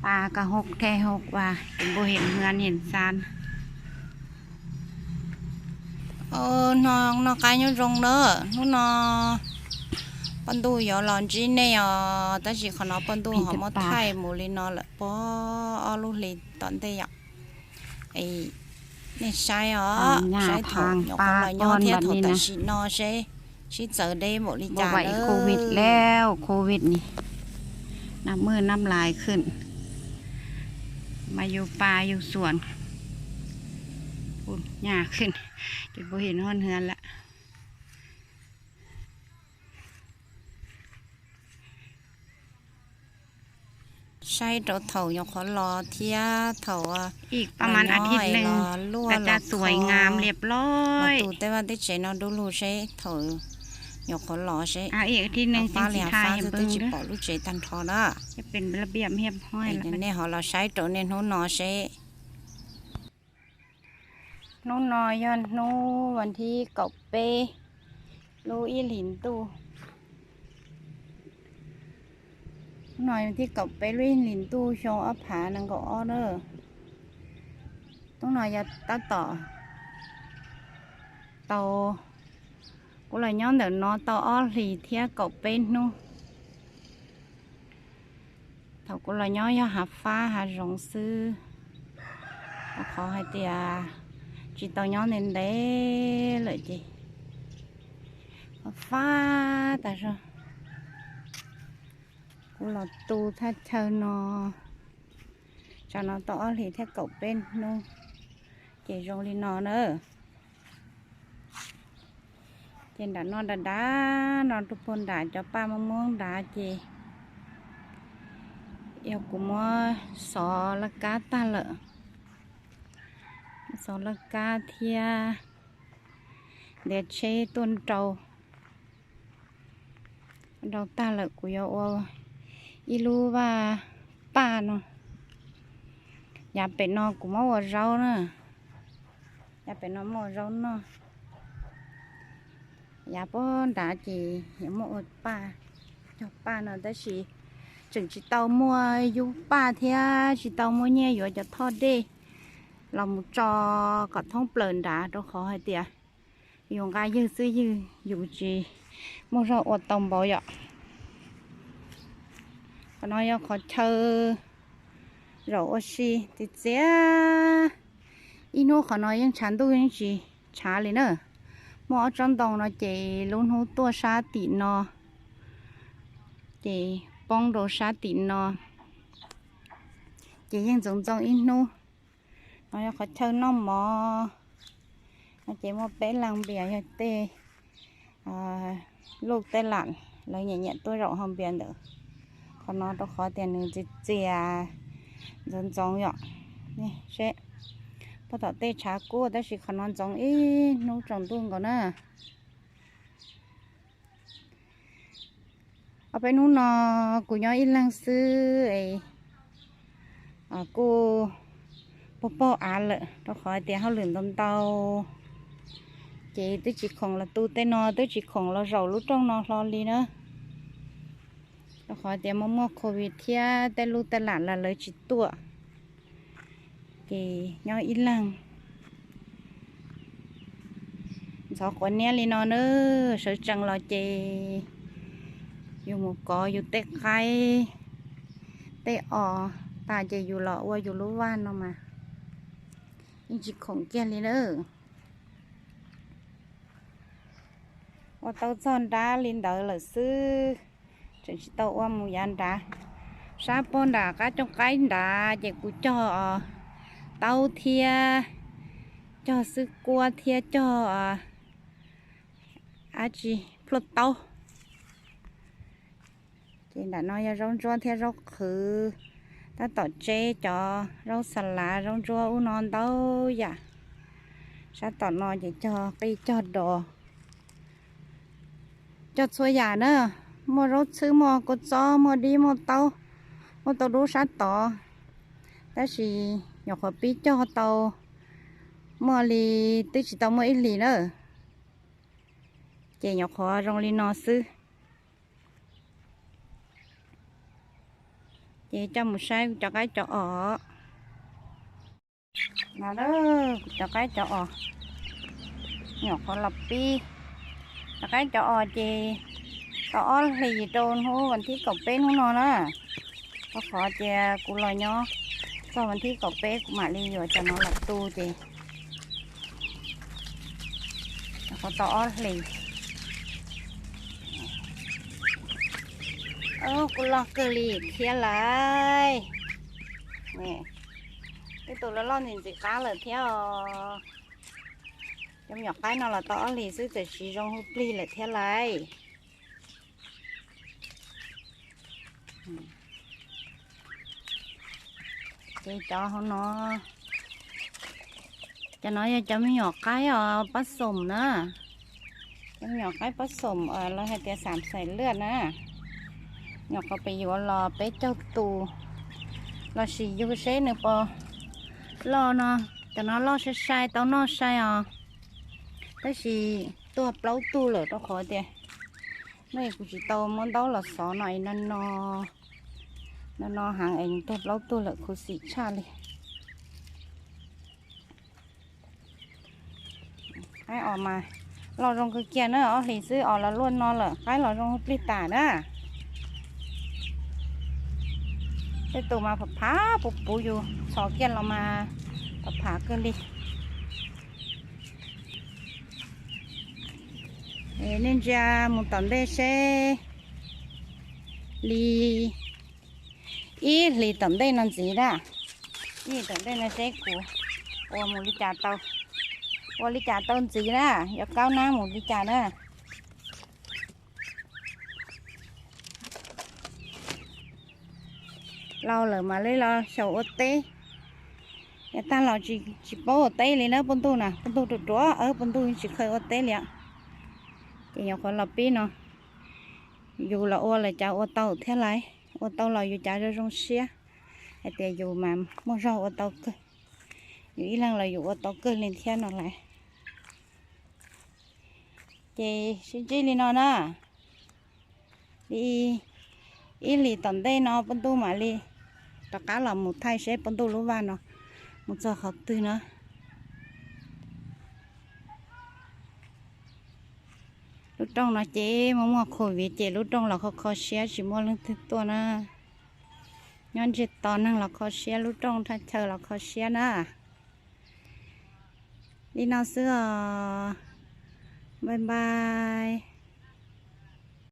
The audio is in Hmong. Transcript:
Pab koj hub thej hub vas, tus npua him hmab him xab. Noj qab nyob zoo na, hnub no poj ntuj yuav los ntsib nej os, tab sis qhov no poj ntuj ho muab thaij mus li no lawm puag ob lub hlis tom ntej yom. Nej saib os, saib thaum nyuam qhuav los nyob thiab thaum tam sim no seb sib txawv deb npaum li cas na. Covid, Covid ni, nab mwj nab lais khwm, mas yus pa yus xuam, nyaj khwm, ces puas him noj hwv lawm. Saib rau thaum nyuam qhuav los thiab thaum los luaj los tus tej vaj tej tsev no dub lug seb thaum nyuam qhuav los seb fab li fab xwb twb tsis pom lub tsev tag nrho na. Nej ho los saib rau nej hnub no seb. Hnub no yog hnub vas thib kaum peb lub ib hlis ntuj. Hnub no thib kaum peb lub ib hlis ntuj xyoo ob phav nees nkaum ob na. Hnub no yog tab tom tau, kuv los nyob ntawm no tau ob hlis thiab kaum peb hnub. Thaum kuv los nyob yog hav fab hav zoov xwb, rau qhov hais tias tsis tau nyob ntev ntev lawm ces fab tas zog. Kuv los tu thaj chaw no, tsam no tau ob hlis thiab kaum peb hnub, ces zoo li no na. Ces nram no dav dav no rau puag nram cov paj Hmoob Hmoob nrad ces yog kuv muab xov laj kab tag lawm, xov laj kab thiab ntiav tsheb tuaj nrau nrau tag lawm kuv yuav ua ib lub vaj paj no. Yav pem no kuv muab ua zaub na, yav pem no muab ua zaub noj. Yav puag nrad ces yuav muab ua paj, cog paj no tab sis tseem tsis tau muaj yub paj thiab tsis tau muaj nyiaj yuav cov thoj dej los mus tso kom thoob plaws nrad rau qhov hais tias yus nqa ywg xwb ywg, yus tsis muaj zog ua tau npaum yom. Qhov no yog qhov chaw zaum ua si txiv txiav. Ib hnub qhov no yeej tshav ntuj yeej tsis tshav li na. Muaj ob tsob ntoo no ces lub hnub tuaj sab tim no, ces poob rau sab tim no, ces yeej ntxoov ntxoo ib hnub. No yog qhov chaw noj mov, no ces muaj peb leeg npias yog tej luj tej lam lawv nyiam nyiam tuaj zaum hauv npias ntawm qhov no rau qhov tias nws txias txias ntxoov ntxoov yom. Seb puag tom tej tshav kub tab sis qhov no ntxoov ib hnub tsaus ntuj nkaus na. Ob peb hnub no kuv nyob ib leeg xwb es kuj pog pog av lawm rau qhov tias hauj lwm ntau ntau, ces twb tsis khoom los tu tej no, twb tsis khoom los zaum lub rooj no hlo li na. Rau qhov tias muaj muaj covid thiab tej luj tej lam los lawv tsis tuaj, ces nyob ib leeg ntxhov quav niab li no na. Sawv tsees los ces yus mus kov yus tej qaib tej os tas ces yus los ua yus lub vaj no mas yeej tsis khoom kiag li na. Ua tau txog nrab li ntawd lawm xwb, tseem tsis tau ua mus yav nrad. Sab puag nram qab cooj qaib nrad ces kuv cog taub thiab cog xwb kuab thiab cog dab tsi, plhuaj taub. Ces nram no yog zaub ntsuab thiab zaub qhwv, tab tom tseb cov zaub xa lav zaub ntsuab ub no ntau yam. Sab tom no ces cog qij cog dos, cog txhua yam na, muaj zaub txhwb muaj kua txob muaj dib muaj taub, muaj tau dub sab tod, tab sis nyuam qhuav pib cog tau muaj li, twb tsis tau muaj ib hlis na, ces nyuam qhuav zoo li no xwb. Ces coj mus saib kuv cov qaib cov os. No, kuv cov qaib cov os, nyuam qhuav los pib. Cov qaib cov os ces tau ob hlis rau hnub vas thib kaum peb hnub no na. Rau qhov tias kuv los nyob txog vas thib kaum peb kuv mam li yuav cov no los tu ces nyuam qhuav tau ob hlis. Kuv loj kawg li thiab lauj. Tej tus loj loj ntxim ntxim qab lawm thiab os. Cov me nyuam qaib no los tau ob hlis xwb txawm siv zoo hu plig lawm thiab lauj. Ces cov hauv no, cov no yog cov me nyuam qaib os, pab xoom na. Cov me nyuam qaib pab xoom los hais tias xam xaim lwaj na. Nyuam qhuav pem yuav los peb caug tus, los sim yug seb nws puas loj no. Cov no loj sai sai tau noj sai os, tab sis tuag plaub tug lawm rau qhov tias no kuv tsis tau muab ntaub los xov no es no no, no no heev es tuag plaub tug lawm khuv xim tshaj li. Qaib os mas loj zoo kawg kiag na, ob hlis xwb os los luaj no lawm, qaib los zoo hu plig tas na. Tej tus mas phav phav puv puv yus txhos kiag los mas phav phav kawg li. Nej ntsia mus tom ntej seb li ib hlis tom ntej no ntxiv na. Ib hlis tom ntej no seb kuv ua mus li cas tau, ua li cas tau ntxiv na, yuav kaub nab mus li cas na. Laus lawm mam li los xyaum ua teb. Yav tag los tsis paub ua teb li na, poj ntuj na, poj ntuj ruam ruam, poj ntuj tsis kheev ua teb li. Ces nyuam qhuav los pib no, yus los ua lawm cas ua tau thiab lauj, ua tau los yus cas zoo zoo siab hais tias yus mas muaj zog ua tau kawg. Yus ib leeg los yus ua tau kawg li thiab no lauj. Ces sib ntsib li no na, li ib hlis tom ntej no poj ntuj mam li rov qab los mus thaij seb poj ntuj lub vaj no mus txog qhov twg na. Lub rooj no ces muaj muaj COVID ces lub rooj los kho kho siab tsis muaj leej twg tuaj na. Nyob ntsiag to neeg los kho siab, lub rooj thaj chaw los kho siab na. Li no xwb os. Bye bye.